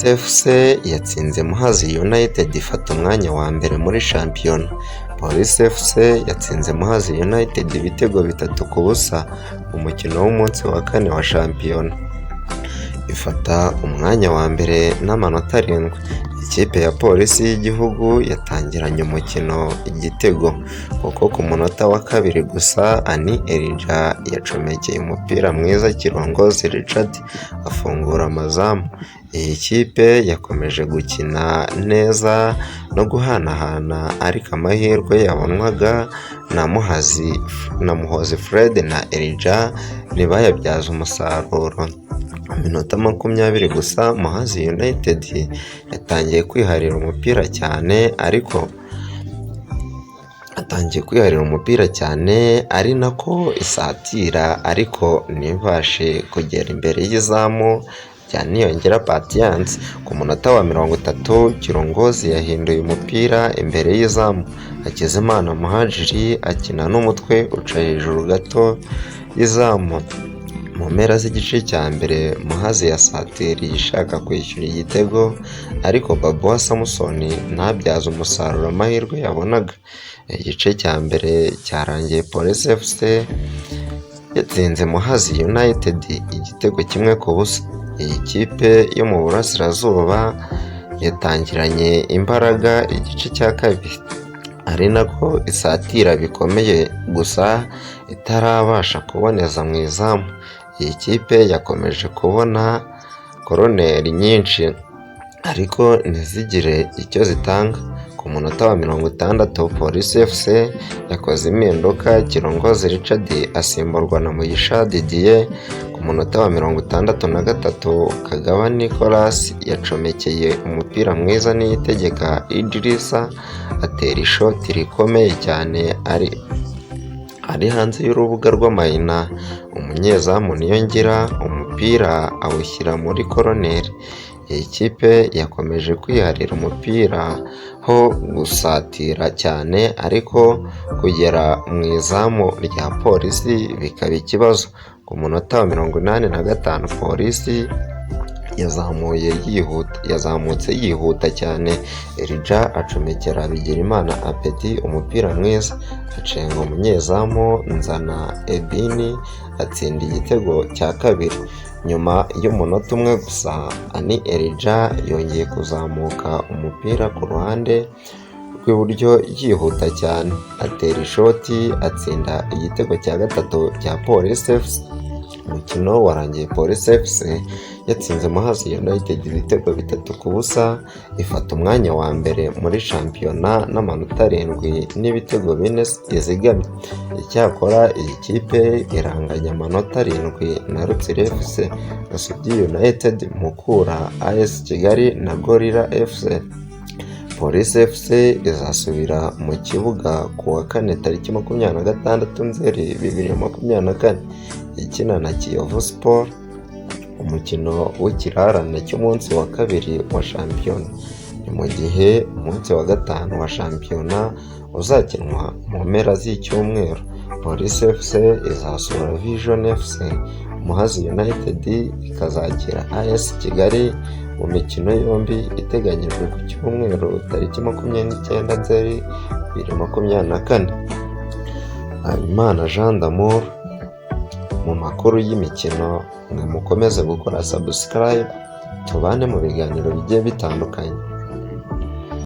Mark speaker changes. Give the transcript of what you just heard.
Speaker 1: Police FC yatsinze Muhazi United ifata umwanya wa mbere muri shampiyona. Police FC yatsinze Muhazi United ibitego 3-0 mu mukino w'umunsi wa kane wa shampiyona, ifata umwanya wa mbere n'amanota 7. Ikipe ya Polisi y'igihugu yatangiranye umukino igitego, kuko ku munota wa kabiri gusa Ani Elijah yacomekeye umupira mwiza Kirongozi Richard afungura amazamu. Iyi kipe yakomeje gukina neza no guhanahana, ariko amahirwe yabonwaga na Muhozi Fred na Elijah ntibayabyaze umusaruro. Mu minota 20 gusa Muhazi United yatangiye kwiharira umupira cyane, ariko atangiye kwiharira umupira cyane ari nako isatira, ariko ntibashe kugera imbere y'izamu rya Niyongira Patience. Ku munota wa 30 Kirongozi yahinduye umupira imbere y'izamu, Hakizimana Muhadjiri akina n'umutwe uca hejuru gato y'izamu. Mu mpera z'igice cya mbere Muhazi yasatiriye ishaka kwishyura igitego, ariko Babuwa Samson ntabyaze umusaruro amahirwe yabonaga. Igice cya mbere cyarangiye Police FC yatsinze Muhazi United igitego 1-0. Iyi kipe yo mu Burasirazuba yatangiranye imbaraga igice cya kabiri, ari nako isatira bikomeye, gusa itarabasha kuboneza mu izamu. Iyi kipe yakomeje kubona koroneri nyinshi ariko ntizigire icyo zitanga. Ku munota wa 60 Police FC yakoze impinduka, Kirongozi Richard asimburwa na Mugisha Didier. Ku munota wa 63 Kagaba Nicolas yacomekeye umupira mwiza Niyitegeka Idrissa, atera ishoti rikomeye cyane ari hanze y'urubuga rw'amahina, umunyezamu Niyongira umupira awushyira muri koroneri. Iyi kipe yakomeje kwiharira umupira ho gusatira cyane, ariko kugera mu izamu rya Polisi bikaba ikibazo. Ku munota wa 85 Polisi yazamuye yihuta yazamutse yihuta cyane, Elijah acomekera Bigirimana Apeti umupira mwiza, acenga umunyezamu Nzana Edini atsinda igitego cya kabiri. Nyuma y'umunota umwe gusa Ani Elijah yongeye kuzamuka umupira ku ruhande rw'iburyo yihuta cyane, atera ishoti atsinda igitego cya gatatu cya Police FC. Umukino warangiye Police FC yatsinze Muhazi United ibitego 3-0, ifata umwanya wa mbere muri shampiyona n'amanota 7 n'ibitego 4 izigamye. Icyakora iyi kipe iranganya amanota 7 na Rutsiro FC, Gasogi United, Mukura, AS Kigali na Gorilla FC. Police FC izasubira mu kibuga ku wa kane tariki 26 Nzeri 2024 ikina na Kiyovu Sport, umukino w'ikirarane cy'umunsi wa kabiri wa shampiyona. Ni mu gihe umunsi wa gatanu wa shampiyona uzakinwa mu mpera z'icyumweru. Police FC izasura Vision FC, Muhazi United ikazakira AS Kigali mu mikino yombi iteganyijwe ku cyumweru tariki 29 Nzeri 2024. Habimana Jean d'Amour mu makuru y'imikino, mwe mukomeze gukora subscribe, tubane mu biganiro bigiye bitandukanye.